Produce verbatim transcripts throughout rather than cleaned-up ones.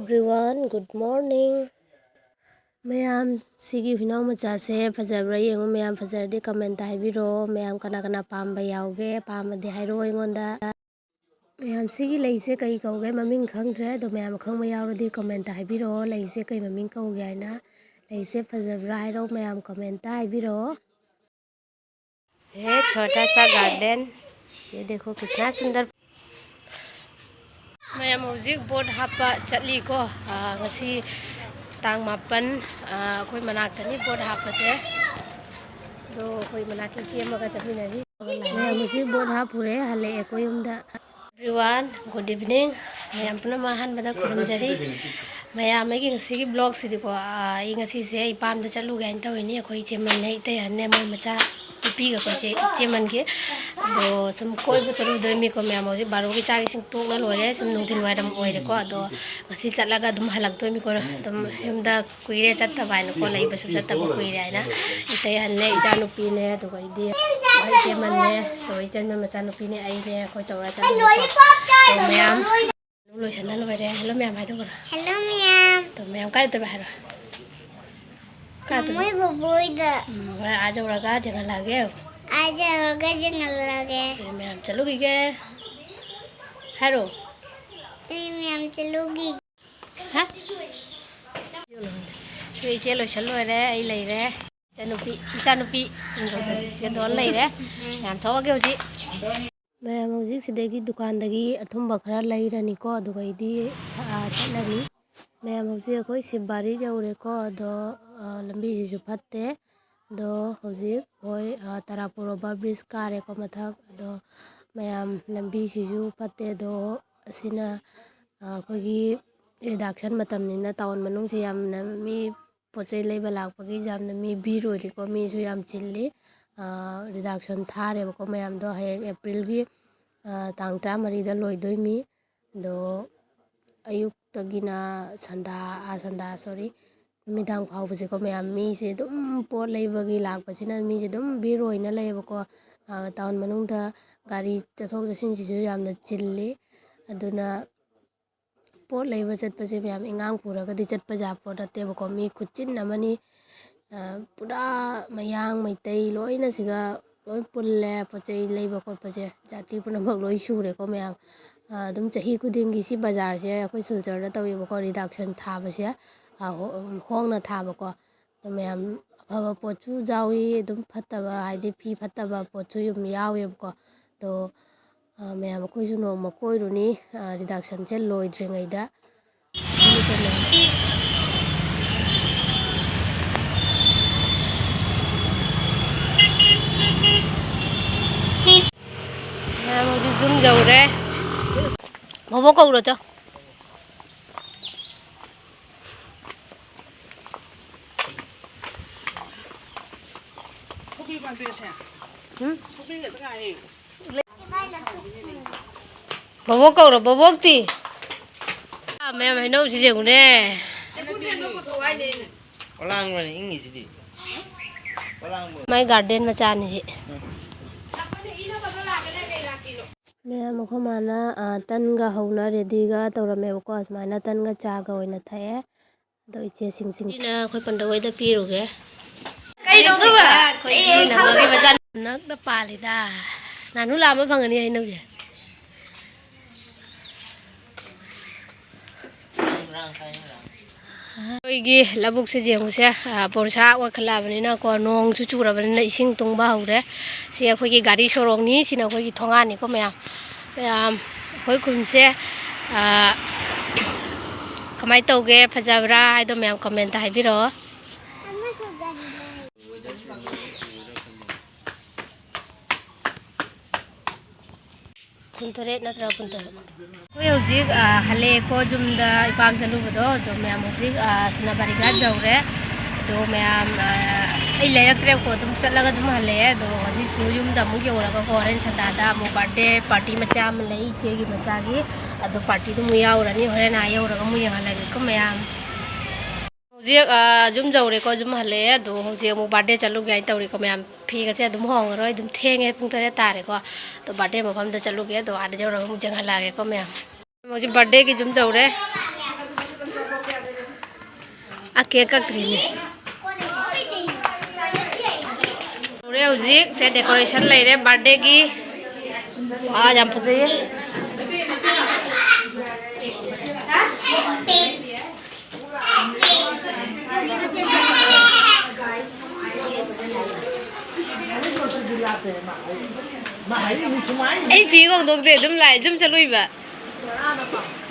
Everyone, good morning. ꯃꯌꯥꯝ, ꯁꯤꯒꯤ ꯍꯨꯏꯅꯥꯎ ꯃꯆꯥꯁꯦ ꯐꯖꯕ꯭ꯔꯥ ꯌꯦꯡꯉꯨ꯫ ꯃꯌꯥꯝ, ꯐꯖꯔꯗꯤ comment ꯍꯥꯏꯕꯤꯔꯛꯑꯣ꯫ ꯃꯌꯥꯝ, ꯀꯅꯥ ꯀꯅꯥ ꯄꯥꯝꯕ ꯌꯥꯎꯒꯦ? ꯄꯥꯝꯃꯗꯤ ꯍꯥꯏꯔꯛꯑꯣ ꯑꯩꯉꯣꯟꯗ꯫ ꯃꯌꯥꯝ, ꯁꯤꯒꯤ ꯂꯩꯁꯦ ꯀꯩ ꯀꯧꯒꯦ? ꯃꯃꯤꯡ ꯈꯪꯗ꯭ꯔꯦ꯫ ꯑꯗꯣ ꯃꯌꯥꯝ ꯑꯈꯪꯕ ꯌꯥꯎꯔꯗꯤ comment ꯍꯥꯏꯕꯤꯔꯛꯑꯣ, ꯂꯩꯁꯦ ꯀꯩ ꯃꯃꯤꯡ ꯀꯧꯒꯦ ꯍꯥꯏꯅ꯫ ꯂꯩꯁꯦ ꯐꯖꯕ꯭ꯔꯥ ꯍꯥꯏꯔꯣ ꯃꯌꯥꯝ, comment ꯍꯥꯏꯕꯤꯔꯛꯑꯣ꯫ ये छोटा सा गार्डन, ये देखो कितना सुंदर। ꯃꯌꯥꯝ, ꯍꯧꯖꯤꯛ ꯕꯣꯠ ꯍꯥꯞꯄ ꯆꯠꯂꯤꯀꯣ꯫ ꯑꯥ, ꯉꯁꯤ ꯇꯥꯡ ꯃꯥꯄꯟ, ꯑꯥ, ꯑꯩꯈꯣꯏ ꯃꯅꯥꯛꯇꯅꯤ ꯕꯣꯠ ꯍꯥꯞꯄꯁꯦ꯫ ꯑꯗꯣ ꯑꯩꯈꯣꯏ ꯃꯅꯥꯛꯀꯤ ꯏꯆꯦ ꯑꯃꯒ ꯆꯠꯃꯤꯟꯅꯔꯤ꯫ ꯃꯌꯥꯝ, ꯍꯧꯖꯤꯛ ꯕꯣꯠ ꯍꯥꯞꯄꯨꯔꯦ, ꯍꯜꯂꯛꯑꯦ ꯑꯩꯈꯣꯏ ꯌꯨꯝꯗ꯫ Everyone, good evening. ꯃꯌꯥꯝ ꯄꯨꯝꯅꯃꯛ ꯑꯍꯥꯟꯕꯗ ꯈꯨꯔꯨꯝꯖꯔꯤ꯫ ꯃꯌꯥꯝ, ꯑꯩꯒꯤ ꯉꯁꯤꯒꯤ vlogꯁꯤꯗꯤꯀꯣ, ꯑꯥ, ꯑꯩ ꯉꯁꯤꯁꯦ ꯑꯩ ꯄꯥꯝꯗ ꯆꯠꯂꯨꯒꯦ ꯍꯥꯏꯅ ꯇꯧꯔꯤꯅꯤ꯫ ꯑꯩꯈꯣꯏ ꯏꯆꯦꯃꯟꯅꯦ, ꯏꯇꯩ ꯑꯍꯟꯅꯦ, ꯃꯣꯏ ꯃꯆꯥ ꯅꯨꯄꯤꯒ ꯑꯩꯈꯣꯏ ꯏꯆꯦ, ꯏꯆꯦꯃꯟꯒꯤ꯫ ꯑꯗꯣ ꯁꯨꯝ ꯀꯣꯏꯕ ꯆꯠꯂꯨꯗꯣꯏꯅꯤꯀꯣ ꯃꯌꯥꯝ꯫ ꯍꯧꯖꯤꯛ ꯕꯥꯔꯣꯒꯤ ꯆꯥꯛ ꯏꯁꯤꯡ ꯇꯣꯛꯅ ꯂꯣꯏꯔꯦ, ꯁꯨꯝ ꯅꯨꯡꯊꯤꯜ ꯋꯥꯏꯔꯝ ꯑꯣꯏꯔꯦꯀꯣ꯫ ꯑꯗꯣ ꯉꯁꯤ ꯆꯠꯂꯒ ꯑꯗꯨꯝ ꯍꯜꯂꯛꯇꯣꯏꯅꯤꯀꯣ꯫ ꯑꯗꯨꯝ ꯌꯨꯝꯗ ꯀꯨꯏꯔꯦ ꯆꯠꯇꯕ ꯍꯥꯏꯅꯀꯣ, ꯂꯩꯕꯁꯨ ꯆꯠꯇꯕ ꯀꯨꯏꯔꯦ ꯍꯥꯏꯅ꯫ ꯏꯇꯩ ꯑꯍꯟꯅꯦ, ꯏꯆꯥꯅꯨꯄꯤꯅꯦ, ꯑꯗꯨꯒ ꯑꯩꯗꯤ ꯏꯆꯦꯃꯟꯅꯦ, ꯑꯗꯨꯒ ꯏꯆꯟ ꯃꯆꯥꯅꯨꯄꯤꯅꯦ, ꯑꯩꯅꯦ, ꯑꯩꯈꯣꯏ ꯇꯧꯔ ꯆꯠꯂꯨꯕꯀꯣ꯫ ꯑꯗꯣ ꯃꯌꯥꯝ ꯂꯣꯏꯁꯟꯅ ꯂꯣꯏꯔꯦ꯫ Hello ꯃꯌꯥꯝ ꯍꯥꯏꯗꯣ ꯈꯔ꯫ Hello ꯃꯌꯥꯝ꯫ ꯑꯗꯣ ꯃꯌꯥꯝ ꯀꯥꯏ ꯆꯠꯇꯣꯏꯕ ꯍꯥꯏꯔꯣ? ꯀꯥꯏ ꯆꯠꯇꯣꯏꯕ? ꯃꯣꯏ ꯕꯣꯕꯣꯏꯗ꯫ ꯎꯝ, ꯍꯣꯔꯦꯟ ꯑꯥ ꯌꯧꯔꯒ ꯊꯦꯡꯍꯜꯂꯛꯑꯒꯦ꯫ ꯑꯥ ꯌꯧꯔꯒ ꯊꯦꯡꯍꯜꯂꯛꯑꯒꯦ꯫ ꯑꯗꯨꯗꯤ ꯃꯌꯥꯝ ꯆꯠꯂꯨꯈꯤꯒꯦ꯫ ꯍꯥꯏꯔꯣ꯫ ꯑꯩ ꯃꯌꯥꯝ ꯆꯠꯂꯨꯈꯤꯒꯦ꯫ ꯍꯥ? ꯁꯤ ꯏꯆꯦ ꯂꯣꯏꯁꯜ ꯂꯣꯏꯔꯦ, ꯑꯩ ꯂꯩꯔꯦ꯫ ꯏꯆꯥꯅꯨꯄꯤ, ꯏꯆꯥꯅꯨꯄꯤ, ꯏꯆꯦ ꯗꯣꯟ ꯂꯩꯔꯦ꯫ ꯃꯌꯥꯝ ꯊꯣꯛꯑꯒꯦ ꯍꯧꯖꯤꯛ꯫ ꯃꯌꯥꯝ ꯍꯧꯖꯤꯛ ꯁꯤꯗꯒꯤ ꯗꯨꯀꯥꯟꯗꯒꯤ ꯑꯊꯨꯝꯕ ꯈꯔ ꯂꯩꯔꯅꯤꯀꯣ, ꯑꯗꯨꯒ ꯑꯩꯗꯤ, ꯑ, ꯆꯠꯂꯅꯤ꯫ ꯃꯌꯥꯝ ꯍꯧꯖꯤꯛ ꯑꯩꯈꯣꯏ ꯁꯤꯕꯥꯔꯤ ꯌꯧꯔꯦꯀꯣ, ꯑꯗꯣ, ꯑ, ꯂꯝꯕꯤꯁꯤꯁꯨ ꯐꯠꯇꯦ꯫ ꯑꯗꯣ ꯍꯧꯖꯤꯛ ꯑꯩꯈꯣꯏ, ꯑ, ꯇꯔꯥꯄꯨꯔ over bridge ꯀꯥꯔꯦꯀꯣ ꯃꯊꯛ꯫ ꯑꯗꯣ ꯃꯌꯥꯝ ꯂꯝꯕꯤꯁꯤꯁꯨ ꯐꯠꯇꯦ꯫ ꯑꯗꯣ ꯑꯁꯤꯅ, ꯑ, ꯑꯩꯈꯣꯏꯒꯤ reduction ꯃꯇꯝꯅꯤꯅ town ꯃꯅꯨꯡꯁꯦ ꯌꯥꯝꯅ ꯃꯤ ꯄꯣꯠ ꯆꯩ ꯂꯩꯕ ꯂꯥꯛꯄꯒꯤ ꯌꯥꯝꯅ ꯃꯤ ꯚꯤꯔ ꯑꯣꯏꯔꯤꯀꯣ, ꯃꯤꯁꯨ ꯌꯥꯝ ꯆꯤꯜꯂꯤ꯫ ꯑ, reduction ꯊꯥꯔꯦꯕꯀꯣ ꯃꯌꯥꯝꯗꯣ꯫ ꯍꯌꯦꯡ ꯑꯦꯄ꯭ꯔꯤꯜꯒꯤ, ꯑ, ꯇꯥꯡ ꯇꯔꯥꯃꯔꯤꯗ ꯂꯣꯏꯗꯣꯏꯅꯤ꯫ ꯑꯗꯣ ꯑꯌꯨꯛꯇꯒꯤꯅ ꯁꯟꯗꯥ, ꯑ, ꯁꯟꯗꯥ, sorry, ꯅꯨꯃꯤꯗꯥꯡ ꯐꯥꯎꯕꯁꯦꯀꯣ ꯃꯌꯥꯝ ꯃꯤꯁꯦ ꯑꯗꯨꯝ ꯄꯣꯠ ꯂꯩꯕꯒꯤ ꯂꯥꯛꯄꯁꯤꯅ ꯃꯤꯁꯦ ꯑꯗꯨꯝ ꯚꯤꯔ ꯑꯣꯏꯅ ꯂꯩꯌꯦꯕꯀꯣ꯫ ꯑ, town ꯃꯅꯨꯡꯗ ꯒꯥꯔꯤ ꯆꯠꯊꯣꯛ ꯆꯠꯁꯤꯟꯁꯤꯁꯨ ꯌꯥꯝꯅ ꯆꯤꯜꯂꯤ꯫ ꯑꯗꯨꯅ ꯄꯣꯠ ꯂꯩꯕ ꯆꯠꯄꯁꯦ ꯃꯌꯥꯝ ꯏꯟꯉꯥꯡ ꯄꯨꯔꯒꯗꯤ ꯆꯠꯄ ꯌꯥꯕ ꯄꯣꯠ ꯅꯠꯇꯦꯕꯀꯣ꯫ ꯃꯤ ꯈꯨꯆꯤꯟ ꯑꯃꯅꯤ, ꯑ, ꯄꯨꯔꯥ ꯃꯌꯥꯡ ꯃꯩꯇꯩ ꯂꯣꯏꯅ ꯁꯤꯒ ꯂꯣꯏ ꯄꯨꯜꯂꯦ꯫ ꯄꯣꯠ ꯆꯩ ꯂꯩꯕ ꯈꯣꯠꯄꯁꯦ ꯖꯥꯇꯤ ꯄꯨꯝꯅꯃꯛ ꯂꯣꯏ ꯁꯨꯔꯦꯀꯣ ꯃꯌꯥꯝ꯫ ꯑ, ꯑꯗꯨꯝ ꯆꯍꯤ ꯈꯨꯗꯤꯡꯒꯤ ꯁꯤ ꯕꯖꯥꯔꯁꯦ ꯑꯩꯈꯣꯏ ꯁꯤꯜꯆꯔꯗ ꯇꯧꯋꯦꯕꯀꯣ, ꯔꯤꯗꯛꯁꯟ ꯊꯥꯕꯁꯦ, ꯑ, ꯍꯣ-, ꯍꯣꯡꯅ ꯊꯥꯕꯀꯣ꯫ ꯑꯗꯣ ꯃꯌꯥꯝ ꯑꯐꯕ ꯄꯣꯠꯁꯨ ꯌꯥꯎꯏ, ꯑꯗꯨꯝ ꯐꯠꯇꯕ, ꯍꯥꯏꯗꯤ ꯐꯤ ꯐꯠꯇꯕ ꯄꯣꯠꯁꯨ ꯑꯗꯨꯝ ꯌꯥꯎꯋꯦꯕꯀꯣ꯫ ꯑꯗꯣ, ꯑ, ꯃꯌꯥꯝ ꯑꯩꯈꯣꯏꯁꯨ ꯅꯣꯡꯃ ꯀꯣꯏꯔꯨꯅꯤ, ꯑ, ꯔꯤꯗꯛꯁꯟꯁꯦ ꯂꯣꯏꯗ꯭ꯔꯤꯉꯩꯗ꯫ ꯃꯌꯥꯝ ꯍꯧꯖꯤꯛ ꯌꯨꯝ ꯌꯧꯔꯦ꯫ ꯕꯣꯕꯣꯛ ꯀꯧꯔꯣ ꯆꯣ꯫ ꯎꯝ? ꯕꯣꯕꯣꯛ ꯀꯧꯔꯣ, ꯕꯣꯕꯣꯛꯇꯤ꯫ ꯑꯥ, ꯃꯌꯥꯝ ꯍꯩꯅꯧꯁꯤ ꯌꯦꯡꯉꯨꯅꯦ꯫ ꯄꯣꯂꯥꯡꯕꯅꯤ ꯏꯪꯉꯤꯁꯤꯗꯤ꯫ ꯄꯣꯂꯥꯡꯕ꯫ ꯃꯥꯏ ꯒꯥꯔꯗꯦꯟ ꯃꯆꯥꯅꯤ ꯁꯤ꯫ ꯎꯝ꯫ ꯃꯌꯥꯝ ꯑꯩꯈꯣꯏ ꯃꯥꯅ, ꯑ, ꯇꯟꯒ ꯍꯧꯅ ꯔꯦꯗꯤꯒ ꯇꯧꯔꯝꯃꯦꯕꯀꯣ꯫ ꯁꯨꯃꯥꯏꯅ ꯇꯟꯒ ꯆꯥꯒ ꯑꯣꯏꯅ ꯊꯛꯑꯦ꯫ ꯑꯗꯣ ꯏꯆꯦꯁꯤꯡꯁꯤꯡ-, ꯁꯤꯅ ꯑꯩꯈꯣꯏ ꯄꯟꯗꯧ ꯍꯣꯏꯗ ꯄꯤꯔꯨꯒꯦ꯫ ꯀꯩ ꯇꯧꯗꯣꯏꯕ? ꯑꯩꯈꯣꯏ ꯏꯅꯝꯃꯒꯤ ꯃꯆꯥ ꯅꯛꯅ ꯄꯥꯜꯂꯤꯗ꯫ ꯅꯥꯅꯨ ꯂꯥꯝꯕ ꯐꯪꯒꯅꯤ ꯍꯩꯅꯧꯁꯦ꯫ ꯑꯩꯈꯣꯏꯒꯤ ꯂꯧꯕꯨꯛꯁꯦ ꯌꯦꯡꯉꯨꯁꯦ, ꯑ, ꯕꯣꯔꯁꯥ ꯑꯣꯏꯈꯠꯂꯛꯑꯕꯅꯤꯅꯀꯣ, ꯅꯣꯡꯁꯨ ꯆꯨꯔꯕꯅꯤꯅ ꯏꯁꯤꯡ ꯇꯨꯡꯕ ꯍꯧꯔꯦ꯫ ꯁꯤ ꯑꯩꯈꯣꯏꯒꯤ ꯒꯥꯔꯤ ꯁꯣꯔꯣꯛꯅꯤ, ꯁꯤꯅ ꯑꯩꯈꯣꯏꯒꯤ ꯊꯣꯡꯒꯥꯟꯅꯤꯀꯣ ꯃꯌꯥꯝ꯫ ꯃꯌꯥꯝ, ꯑꯩꯈꯣꯏ ꯈꯨꯟꯁꯦ, ꯑ, ꯀꯃꯥꯏꯅ ꯇꯧꯒꯦ, ꯐꯖꯕ꯭ꯔꯥ ꯍꯥꯏꯗꯣ ꯃꯌꯥꯝ comment ꯍꯥꯏꯕꯤꯔꯛꯑꯣ꯫ ꯀꯨꯟꯇꯔꯦꯠ ꯅꯠꯇ꯭ꯔꯒ ꯀꯨꯟꯇꯔꯨꯛ꯫ ꯑꯩꯈꯣꯏ ꯍꯧꯖꯤꯛ, ꯑ, ꯍꯜꯂꯛꯑꯦꯀꯣ, ꯌꯨꯝꯗ ꯏꯄꯥꯝ ꯆꯠꯂꯨꯕꯗꯣ꯫ ꯑꯗꯣ ꯃꯌꯥꯝ ꯍꯧꯖꯤꯛ, ꯑ, ꯁꯦꯅꯥꯄꯥꯇꯤ ꯒꯥꯔꯗ ꯌꯧꯔꯦ꯫ ꯑꯗꯣ ꯃꯌꯥꯝ, ꯑ, ꯑꯩ ꯂꯩꯔꯛꯇ꯭ꯔꯦꯕꯀꯣ, ꯑꯗꯨꯝ ꯆꯠꯂꯒ ꯑꯗꯨꯝ ꯍꯜꯂꯛꯑꯦ꯫ ꯑꯗꯣ ꯍꯧꯖꯤꯛꯁꯨ ꯌꯨꯝꯗ ꯑꯃꯨꯛ ꯌꯧꯔꯒꯀꯣ, ꯍꯣꯔꯦꯟ ꯁꯟꯗꯥꯗ ꯑꯃꯨꯛ birthday party ꯃꯆꯥ ꯑꯃ ꯂꯩ ꯏꯆꯦꯒꯤ ꯃꯆꯥꯒꯤ꯫ ꯑꯗꯣ partyꯗꯨ ꯑꯃꯨꯛ ꯌꯥꯎꯔꯅꯤ꯫ ꯍꯣꯔꯦꯟ ꯑꯥ ꯌꯧꯔꯒ ꯑꯃꯨꯛ ꯌꯦꯡꯍꯜꯂꯒꯦꯀꯣ ꯃꯌꯥꯝ꯫ ꯍꯧꯖꯤꯛ, ꯑ, ꯌꯨꯝ ꯌꯧꯔꯦꯀꯣ, ꯌꯨꯝ ꯍꯜꯂꯛꯑꯦ꯫ ꯑꯗꯣ ꯍꯧꯖꯤꯛ ꯑꯃꯨꯛ birthday ꯆꯠꯂꯨꯒꯦ ꯍꯥꯏꯅ ꯇꯧꯔꯤꯀꯣ ꯃꯌꯥꯝ꯫ ꯐꯤꯒꯁꯦ ꯑꯗꯨꯝ ꯍꯣꯡꯉꯔꯣꯏ, ꯑꯗꯨꯝ ꯊꯦꯡꯉꯦ, ꯄꯨꯡ ꯇꯔꯦꯠ ꯇꯥꯔꯦꯀꯣ꯫ ꯑꯗꯣ birthday ꯃꯐꯝꯗ ꯆꯠꯂꯨꯒꯦ, ꯑꯗꯣ ꯑꯥꯗ ꯌꯧꯔꯒ ꯑꯃꯨꯛ ꯌꯦꯡꯍꯜꯂꯛꯑꯒꯦꯀꯣ ꯃꯌꯥꯝ꯫ ꯍꯧꯖꯤꯛ ꯕꯥꯔꯗꯦꯒꯤ ꯑꯗꯨꯝ ꯇꯧꯔꯦ꯫ ꯑ, ꯀꯦꯛ ꯀꯛꯇ꯭ꯔꯤꯅꯦ꯫ ꯇꯧꯔꯦ ꯍꯧꯖꯤꯛ꯫ ꯁꯦ ꯗꯦꯀꯣꯔꯦꯁꯟ ꯂꯩꯔꯦ ꯕꯥꯔꯗꯦꯒꯤ꯫ ꯑꯥ, ꯌꯥꯝ ꯐꯖꯩꯌꯦ꯫ ꯑꯩ ꯐꯤ ꯍꯣꯡꯗꯣꯛꯇꯦ, ꯑꯗꯨꯝ ꯂꯥꯛꯑꯦ꯫ ꯖꯨꯝ ꯆꯠꯂꯨꯏꯕ꯫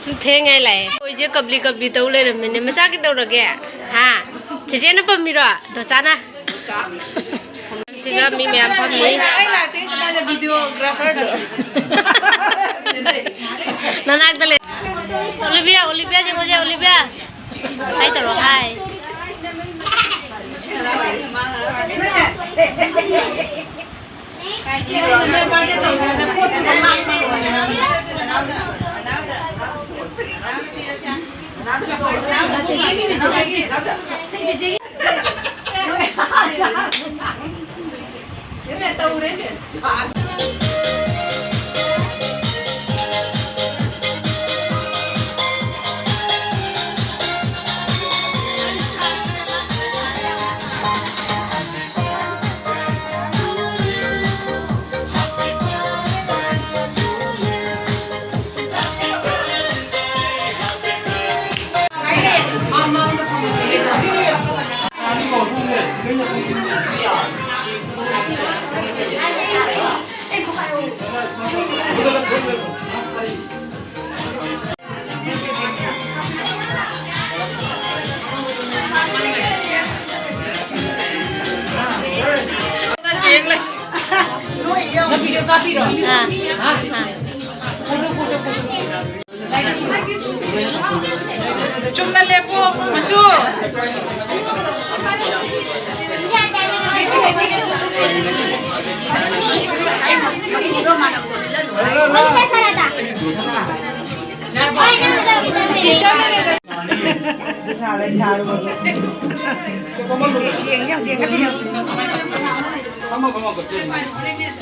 ꯁꯨꯝ ꯊꯦꯡꯉꯦ ꯂꯥꯛꯑꯦ꯫ ꯑꯩꯈꯣꯏꯁꯦ ꯀꯕ꯭ꯂꯤ ꯀꯕ꯭ꯂꯤ ꯇꯧ ꯂꯩꯔꯝꯃꯤꯅꯦ꯫ ꯃꯆꯥ ꯀꯩꯗꯧꯔꯒꯦ? ꯍꯥ? ꯆꯦꯆꯦꯅ ꯄꯝꯃꯤꯔꯣ? ꯗꯣꯆꯥꯅ? ꯁꯤꯒ ꯃꯤ ꯃꯌꯥꯝ ꯐꯝꯃꯤ꯫ ꯑꯩ ꯂꯥꯛꯇꯦ, ꯀꯅꯥꯅ videographerꯗꯣ? ꯅꯅꯥꯛꯇ ꯂꯩ꯫ Olivia, Olivia ꯌꯦꯡꯉꯣꯁꯦ, Olivia. ꯍꯥꯏ ꯇꯧꯔꯣ, ꯍꯥꯏ꯫ ꯅꯪ video ꯀꯥꯞꯄꯤꯔꯣ? ꯑꯥ꯫ ꯍꯥ? ꯑꯥ꯫ Photo, photo, photo꯫ ꯆꯨꯝꯅ ꯂꯦꯞꯄꯣ, ꯃꯆꯨ꯫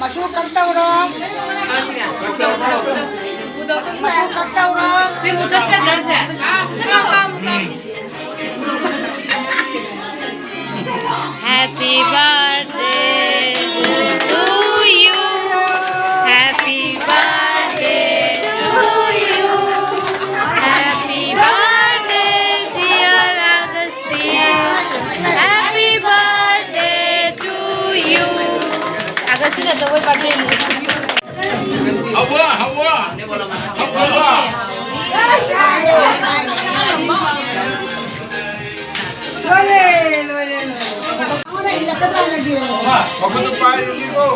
ꯃꯆꯨ ꯀꯝ ꯇꯧꯔꯣ꯫ ꯁꯤ ꯃꯨꯊꯠꯀꯗ꯭ꯔꯥ ꯁꯦ? Happy birthday to you. Happy birthday to you. Happy birthday, dear Augustine. Happy birthday to you. Augustine ꯅ ꯇꯧꯕ birthday ꯅꯤ꯫ ꯍꯧꯋꯣ, ꯍꯧꯋꯣ꯫ ꯍꯧꯋꯣ꯫ ꯂꯣꯏꯔꯦ, ꯂꯣꯏꯔꯦ, ꯂꯣꯏꯔꯦ꯫ ꯃꯈꯨꯠꯇ ꯄꯥꯏꯔꯨꯅꯤꯀꯣ꯫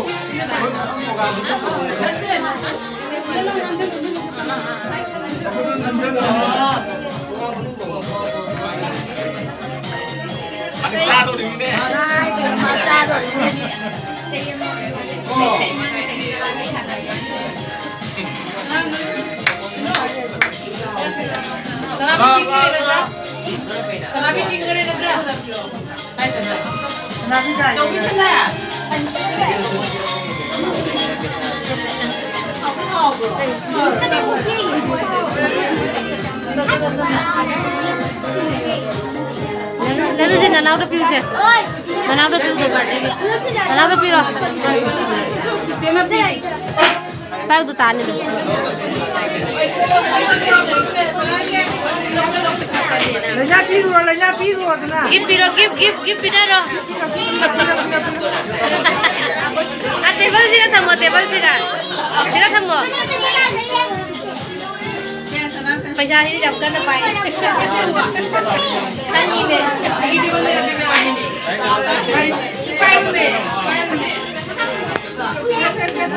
ꯁꯅꯥꯕꯤ ꯆꯤꯡꯈꯔꯦ ꯅꯠꯇ꯭ꯔꯥ? ꯁꯅꯥꯕꯤ ꯆꯤꯡꯈꯔꯦ ꯅꯠꯇ꯭ꯔꯥ? ꯅꯅꯥꯎꯗ ꯄꯤꯌꯨꯁꯦ꯫ ꯅꯅꯥꯎꯗ ꯄꯤꯌꯨꯗꯣ birthday ꯒꯤ꯫ ꯅꯅꯥꯎꯗ ꯄꯤꯔꯣ꯫ ꯆꯤꯆꯦꯅ ꯄꯤ꯫ ꯄꯥꯏꯌꯨꯗꯣ ꯇꯥꯅꯤꯗꯣ꯫ ꯂꯩꯅꯥ ꯄꯤꯔꯨꯔꯣ, ꯂꯩꯅꯥ ꯄꯤꯔꯨꯔꯣꯗꯅ꯫ Gift ꯄꯤꯔꯣ, gift, gift, gift ꯄꯤꯅꯔꯣ꯫ ꯑꯥ, table ꯁꯤꯒ ꯊꯝꯃꯣ, table ꯁꯤꯒ꯫ ꯁꯤꯒ ꯊꯝꯃꯣ꯫ ꯄꯩꯁꯥꯁꯤꯗꯤ ꯌꯥꯝ ꯀꯟꯅ ꯄꯥꯏ꯫ ꯈꯪꯉꯤꯅꯦ꯫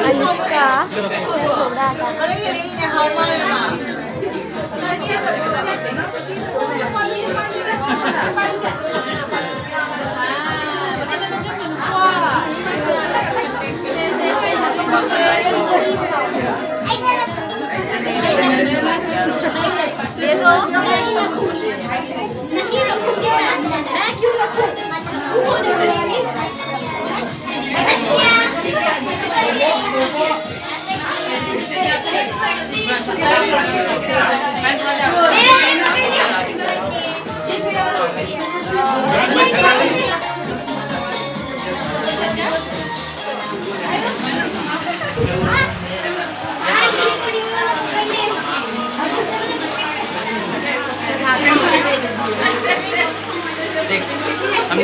ꯑꯅꯨꯁꯀꯥ꯫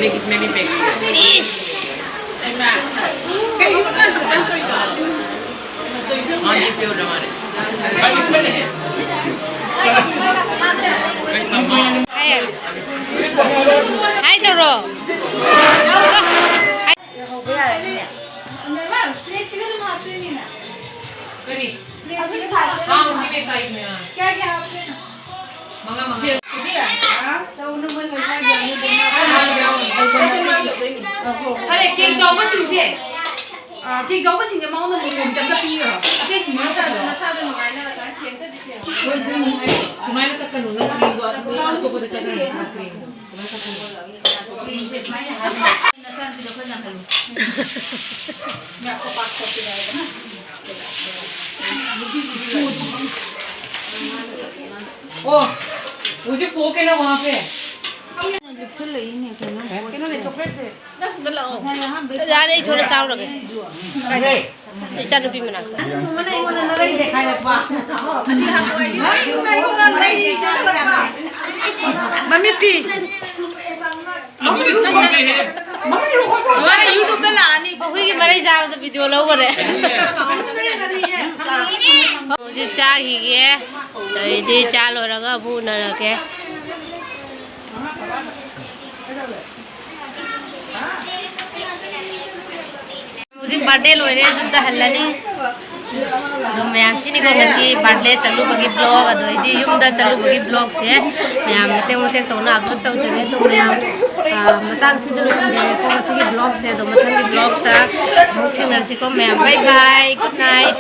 इसमें भी फेंक दिया। शीश। माँ जी प्योर हमारे। हाय। हाय तौरो। करी। हाँ, उसी के साइड में, हाँ। क्या क्या आपने? ꯃꯉꯥ, ꯃꯉꯥ꯫ ꯐꯔꯦ, ꯀꯦꯛ ꯆꯥꯎꯕꯁꯤꯡꯁꯦ, ꯑ, ꯀꯦꯛ ꯆꯥꯎꯕꯁꯤꯡꯁꯦ ꯃꯉꯣꯟꯗ ꯂꯣꯂꯤ ꯑꯝꯇ ꯄꯤꯈ꯭ꯔꯣ꯫ ꯑꯇꯩꯁꯤꯡꯗꯨꯅ ꯆꯠꯈ꯭ꯔꯣ꯫ ꯅꯁꯥꯗꯣ ꯅꯨꯡꯉꯥꯏꯅꯕ ꯆꯥ ꯀꯦꯛ ꯑꯝꯇꯗꯤ ꯄꯤꯔꯣ꯫ ꯁꯨꯃꯥꯏꯅ ꯀꯛꯀꯅꯨ, ꯅꯪ ꯀ꯭ꯔꯤꯝꯗꯣ ꯑꯇꯣꯞꯄꯗ ꯆꯠꯈ꯭ꯔꯅꯤ, ꯀ꯭ꯔꯤꯝ꯫ ꯅꯆꯥꯅꯨꯄꯤꯗꯣ ꯈꯔ ꯌꯥꯝꯍꯜꯂꯨ꯫ ओ, वो जो फोक है ना वहाँ पे। लिपस्टिक लेनी है क्या ना? किन्होंने चॉकलेट से? ꯌꯥꯔꯦ, ꯑꯩ ꯊꯣꯛꯂ ꯆꯥꯎꯔꯒꯦ꯫ ꯏꯆꯥꯅꯨꯄꯤ ꯃꯅꯥꯛꯇ꯫ ꯃꯃꯤꯠꯇꯤ꯫ ꯑꯗꯨꯗꯤ ꯆꯨꯝꯃꯦꯍꯦ꯫ ꯃꯥꯅ YouTube-ꯇ ꯂꯥꯛꯑꯅꯤ꯫ ꯑꯩꯈꯣꯏꯒꯤ ꯃꯔꯩ ꯆꯥꯕꯗ ꯚꯤꯗꯤꯑꯣ ꯂꯧꯈꯔꯦ꯫ ꯍꯧꯖꯤꯛ ꯆꯥꯈꯤꯒꯦ꯫ ꯑꯗꯩꯗꯤ ꯆꯥ ꯂꯣꯏꯔꯒ ꯑꯃꯨꯛ ꯎꯅꯔꯒꯦ꯫ ꯍꯧꯖꯤꯛ ꯕꯥꯔꯗꯦ ꯂꯣꯏꯔꯦ, ꯌꯨꯝꯗ ꯍꯜꯂꯅꯤ꯫ ꯑꯗꯣ ꯃꯌꯥꯝ, ꯁꯤꯅꯤꯀꯣ ꯉꯁꯤ ꯕꯥꯔꯗꯦ ꯆꯠꯂꯨꯕꯒꯤ ꯕ꯭ꯂꯣꯒ, ꯑꯗꯣ ꯑꯩꯗꯤ ꯌꯨꯝꯗ ꯆꯠꯂꯨꯕꯒꯤ ꯕ꯭ꯂꯣꯒꯁꯦ ꯃꯌꯥꯝ ꯃꯇꯦꯛ ꯃꯇꯦꯛ ꯇꯧꯅ ꯑꯞꯂꯣꯗ ꯇꯧꯖꯔꯦ꯫ ꯑꯗꯣ ꯃꯌꯥꯝ, ꯑ, ꯃꯇꯥꯡꯁꯤꯗ ꯂꯣꯏꯁꯤꯟꯖꯔꯦꯀꯣ ꯉꯁꯤꯒꯤ ꯕ꯭ꯂꯣꯒꯁꯦ꯫ ꯑꯗꯣ ꯃꯊꯪꯒꯤ ꯕ꯭ꯂꯣꯒꯇ ꯑꯃꯨꯛ ꯊꯦꯡꯅꯔꯁꯤꯀꯣ ꯃꯌꯥꯝ꯫ ꯕꯥꯏ ꯕꯥꯏ, ꯒꯨꯗ ꯅꯥꯏꯠ꯫